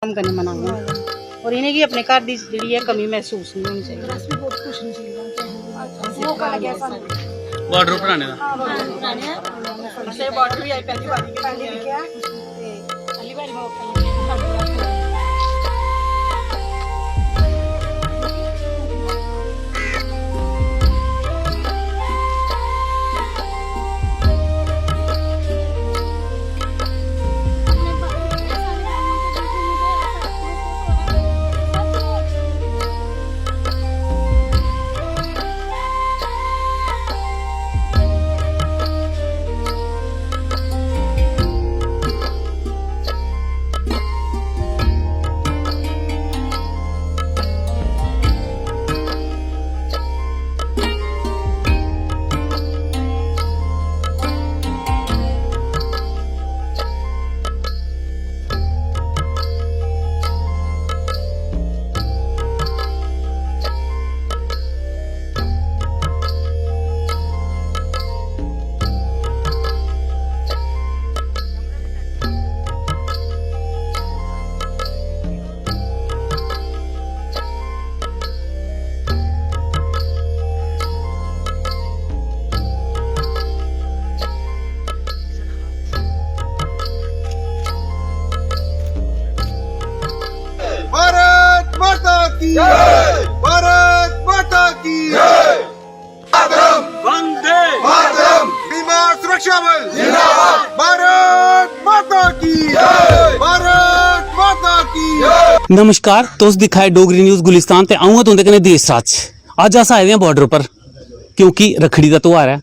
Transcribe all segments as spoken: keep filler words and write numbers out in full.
कम्म करने मनांगन और इ'नेंगी अपने घर दी जेह्ड़ी ऐ कमी मसूस निं होनी चाहिदी। बार्डर उप्पर आने दा। भारत माता की जय। भारत माता की जय। मातरम। वंदे मातरम। सीमा सुरक्षा बल जिंदाबाद। भारत माता की जय। भारत माता की जय। नमस्कार, तुस दिक्खा दे डोगरी न्यूज गुलिस्तान ते अ'ऊं आं तुं'दे कन्नै देश राज। अज्ज अस आए दे आं बार्डर उप्पर, क्योंकि रक्खड़ी दा त्यौहार ऐ।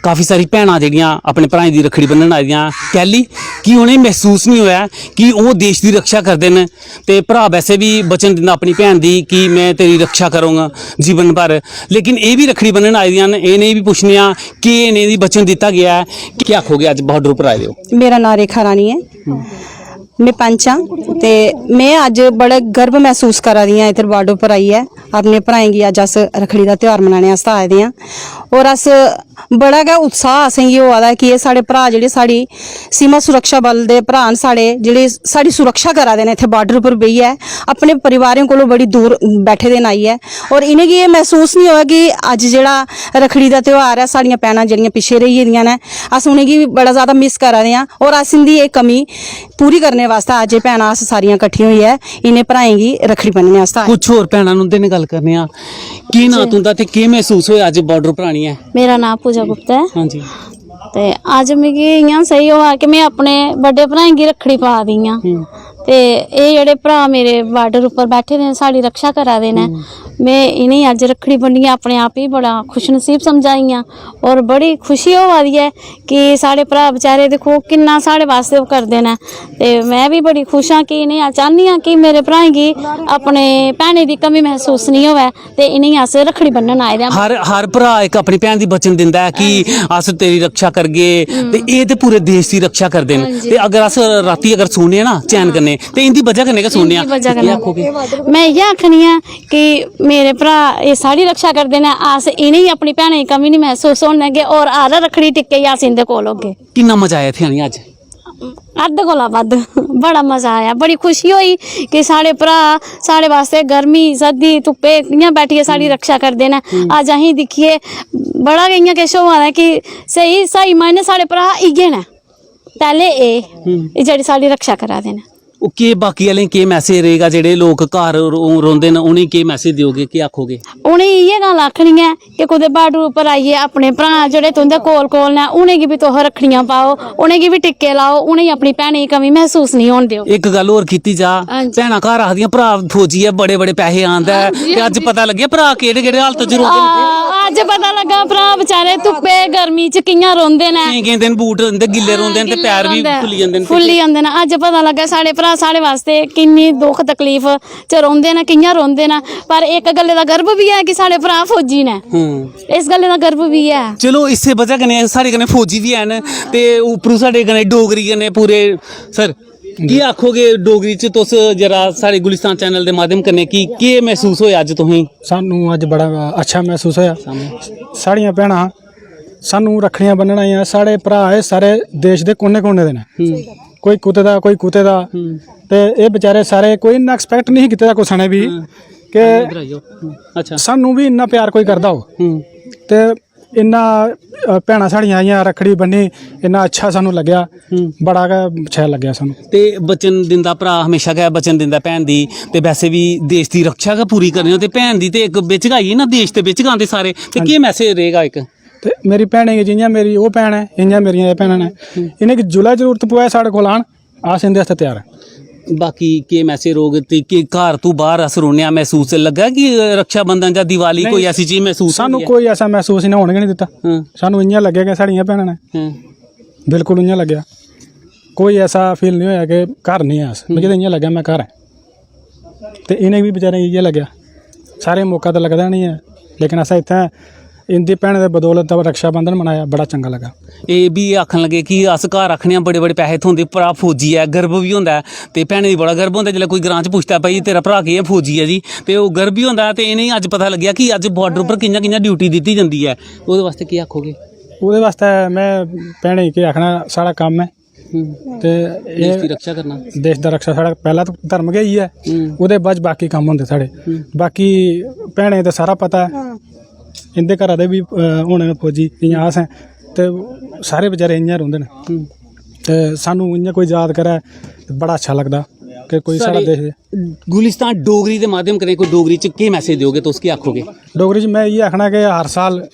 काफी सारी भैनां जेह्ड़ियां अपने भ्राएं दी रक्खड़ी बन्नन आई दियां, कैह्ली कि उ'नेंगी मसूस निं होऐ कि ओह् देश दी रक्षा करदे न। ते भ्राऽ वैसे बी वचन दिंदा अपनी भैन दी कि में तेरी रक्षा करोंग जीवन भर। लेकिन एह् बी रक्खड़ी बन्नन आई दियां न, इ'नेंगी बी पुच्छने आं केह् इ'नेंगी वचन दित्ता गेआ ऐ। केह् आखोगे अज्ज बार्डर उप्पर आए दे ओ? मेरा नांऽ रेखा रानी ऐ। में पंच आं ते में अज्ज बड़ा गर्व मसूस करा दी आं इत्थै बार्डर उप्पर आइयै। अपने भ्राएं गी अज्ज अस रक्खड़ी दा त्यौहार मनाने आस्तै आए दे आं और अस बड़ा गै उत्साह असेंगी होआ दा ऐ कि एह् साढ़े भ्राऽ जेह्ड़े साढ़ी सीमा सुरक्षा बल दे भ्राऽ न, साढ़े जेह्ड़े साढ़ी सुरक्षा करा दे न इत्थै बार्डर उप्पर बेहियै, अपने परिवारें कोला बड़ी दूर बैठे दे न आइयै। और इ'नेंगी एह् मसूस निं होऐ कि अज्ज जेह्ड़ा रक्खड़ी दा त्यौहार ऐ, साढ़ियां भैनां जेह्ड़ियां पिच्छे रेही गेदियां न, अस उ'नेंगी बड़ा ज्यादा मिस करा दे आं और अस इं'दी एह् कमी पूरी करने बास्तै अज्ज एह् भैनां अस सारियां कट्ठियां होइयै इ'नें भ्राएं गी रक्खड़ी बन्नने आस्तै आए। कुछ होर भैनां न, उं'दे नै गल्ल करने आं। केह् नांऽ तुं'दा ते केह् मसूस होआ अज्ज बार्डर उप्पर आनियै? मेरा नांऽ पूजा गुप्ता ऐ। हां जी। ते अज्ज मिगी इ'यां सेही होआ कि में अपने बड्डे भ्राएं गी रक्खड़ी पा दी आं। ते एह् जेह्ड़े भ्राऽ मेरे बार्डर उप्पर बैठे दे न, साढ़ी रक्षा करा दे न। में इ'नेंगी अज्ज रक्खड़ी बन्नियै अपने आप गी बड़ा खुशनसीब समझा दी आं और बड़ी खुशी होआ दी ऐ कि साढ़े भ्राऽ बेचारे दिक्खो किन्ना साढ़े बास्तै ओह् करदे न। ते में बी बड़ी खुश आं कि इ'नें चाह्न्नी आं कि मेरे भ्राएं गी अपने भैनें दी कमी मसूस निं होऐ। ते इ'नेंगी अस रक्खड़ी बन्नन आए दे आं। हर हर भ्राऽ इक अपनी भैन दी वचन दिंदा ऐ कि अस तेरी रक्षा करगे। ते एह् ते पूरे देश दी रक्षा करदे न। ते अगर अस रातीं अगर सोने आं ना चैन कन्नै, ते इं'दी बजह कन्नै गै सोने आं। इं'दी बजह कन्नै। केह् आखोगे? में इ'यै आखनी आं कि मेरे भ्राऽ एह् साढ़ी रक्षा करदे न, अस इ'नेंगी अपनी भैनें दी कमी निं मसूस होन देगे और हर रक्खड़ी टिक्के गी अस इं'दे कोल होगे। किन्ना मजा आया इत्थै आनियै अज्ज? हद्द कोला बद्ध बड़ा मजा आया, बड़ी खुशी होई कि साढ़े भ्राऽ साढ़े बास्तै गर्मी, सर्दी, धुप्पे कि'यां बैठियै साढ़ी रक्षा करदे न। अज्ज असेंगी दिक्खियै बड़ा गै इ'यां किश होआ दा कि स्हेई, स्हेई मायने साढ़े भ्राऽ इ'यै न। पैह्ले एह्, एह् जेह्ड़ी साढ़ी रक्षा करा दे न। ओह् केह् बाकी आह्लें गी केह् मैसेज रेगा, जेह्ड़े लोक घर रौ-, रौंह्दे न, उ'नेंगी केह् मैसेज देओगे, केह् आखोगे? उ'नेंगी इ'यै गल्ल आखनी ऐ कि कुतै बार्डर उप्पर आइयै अपने भ्राऽ जेह्ड़े तुं'दे कोल कोल न, उ'नेंगी बी तुस रक्खड़ियां पाओ, उ'नेंगी बी टिक्के लाओ, उ'नेंगी अपनी भैनें दी कमी मसूस निं होन देओ। इक गल्ल होर कीती जा, हां जी। भैनां घर आखदियां, "भ्राऽ फौजी ऐ, बड़े-बड़े पैहे आंदा ऐ," हां जी, ते हां अज्ज जी। पता लग्गेआ भ्राऽ केह्ड़े-केह्ड़े हालत च रौंह्दे न। हां, अज्ज पता लग्गा भ्राऽ बेचारे धुप्पे गर्मी च कि'यां रौंह्दे न। केईं-केईं दिन बूट इं'दे गिल्ले रौंह्दे न ते गिल्ले पैर बी रौंह्दे न। फुल्ली जंदे न। फुल्ली जंदे न। अज्ज पता लग्गा साढ़े भ्राऽ साढ़े वास्ते किन्नी दुख तकलीफ च रौंह्दे न, कि'यां रौंह्दे न, पर इक गल्लै दा गर्व बी ऐ कि साढ़े भ्राऽ फौजी न। हम्म। इस गल्लै दा गर्व बी ऐ। चलो, इस्सै बजह कन्नै साढ़े कन्नै फौजी बी हैन ते उप्परू साढ़े कन्नै डोगरी कन्नै पूरे। सर, केह् आखोगे डोगरी च तुस, जरा साढ़े गुलिस्तान चैनल दे माध्यम कन्नै, कि केह् मसूस होआ अज्ज तुसेंगी? सानू अज्ज बड़ा अच्छा मसूस होआ। साढ़ियां भैनां सानू रक्खड़ियां बन्नन आइयां, साढ़े भ्राऽ एह् सारे देश दे कोने कोने दे न। हम्म। कोई कुतै दा, कोई कुतै दा। हम्म। ते एह् बेचारे सारे, कोई इन्ना एक्सपैक्ट नेईं कीते दा कुसै ने बी हम्म। कि इद्धर आई जाओ। हम्म। अच्छा। सानू बी इन्ना प्यार कोई करदा होग। हम्म। ते इन्ना, अ, भैनां साढ़ियां आइयां, रक्खड़ी बन्नी, इन्ना अच्छा सानू लग्गेआ, हम्म। बड़ा गै शैल लग्गेआ सानू। ते वचन दिंदा भ्राऽ, हमेशा गै वचन दिंदा भैन दी, ते वैसे बी देश दी रक्षा गै पूरी करनी हो, ते भैन दी ते इक बिच गै आई गेई ना, देश दे बिच गै आंदे सारे, ते हां जी। केह् मैसेज रेह्गा इक? ते मेरी भैनें गी, जि'यां मेरी ओह् भैन ऐ, इ'यां मेरियां एह् भैनां न, हम्म। इ'नेंगी जिसलै जरूरत पवै साढ़े कोल आन, अस इं'दे आस्तै त्यार आं। बाकी केह् मैसेज रौह्ग ते केह् घर तू बाह्र अस रौह्ने आं, मसूस लग्गा कि रक्षाबंधन जां दिवाली नेईं, कोई ऐसी चीज मसूस सानू होंदी ऐ? कोई ऐसा मसूस इ'नें होन गै निं दित्ता। हां। सानू इ'यां लग्गेआ कि साढ़ियां भैनां न। हां। बिल्कुल इ'यां लग्गेआ। कोई ऐसा फील निं होएआ कि घर निं ऐ अस। हम्म। मिगी ते इ'यां लग्गेआ में घर ऐं। ते इ'नें बी बेचारें गी इ'यै लग्गेआ। सारें गी मौका ते लगदा निं ऐ, लेकिन असें इत्थें इं'दी भैनें दे बदौलत दा रक्षाबंधन मनाया, बड़ा चंगा लग्गा। एह् बी आखन लगे कि अस घर आखने आं बड़े बड़े पैसे थ्होंदे, भ्राऽ फौजी ऐ, गर्व बी होंदा ऐ, ते भैनें गी बड़ा गर्व होंदा जिसलै कोई ग्रांऽ च पुछदा, "भाई, तेरा भ्राऽ केह् ऐ, फौजी ऐ जी?" ते ओह् गर्व बी होंदा ऐ। ते इ'नेंगी अज्ज पता लग्गेआ कि अज्ज बार्डर उप्पर कि'यां कि'यां ड्यूटी दित्ती जंदी ऐ। ओह्दे बास्तै केह् आखोगे? ओह्दे बास्तै में भैनें गी केह् आखना, साढ़ा कम्म ऐ। हम्म। ते देश एह् दी रक्षा करना। देश दा रक्षा साढ़ा पैह्ला धर्म गै इ'यै ऐ। हम्म। ओह्दे बाद च बाकी कम्म होंदे साढ़े। हम्म। बाकी भैनें गी ते सारा पता ऐ। हां। इं'दे घरा दे बी, अ, होने न फौजी, जि'यां अस ऐं, ते सारे बेचारे इ'यां रौंह्दे न। हम्म। ते सानू इ'यां कोई याद करै ते बड़ा अच्छा लगदा कि कोई साढ़ा साढ़े देश गुलिस्तान डोगरी दे माध्यम कन्नै कोई डोगरी च केह् मैसेज देओगे तुस, केह् आखोगे? डोगरी च में इ'यै आखना कि हर साल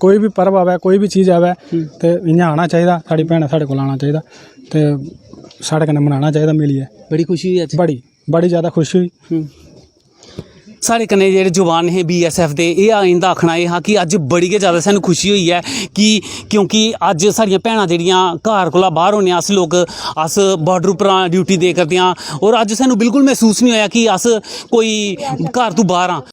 कोई बी पर्व आवै, कोई बी चीज आवै, हम्म। ते इ'यां आना चाहिदा, साढ़ी भैनां साढ़े कोल आना चाहिदा ते साढ़े कन्नै मनाना चाहिदा मिलियै। बड़ी खुशी होई अज्ज। बड़ी, बड़ी ज्यादा खुशी होई। हम्म। साढ़े कन्नै जेह्ड़े जवान हे बीएसएफ दे, एह् आ-, इं'दा आखना एह् हा कि अज्ज बड़ी गै ज्यादा सानूं खुशी होई ऐ कि क्योंकि अज्ज साढ़ियां भैनां जेह्ड़ियां घर कोला बाह्र होने अस लोक, अस बार्डर उप्परा ड्यूटी दे करदे आं, और अज्ज सानूं बिल्कुल मसूस निं होएआ कि अस कोई घर तों बाह्र आं।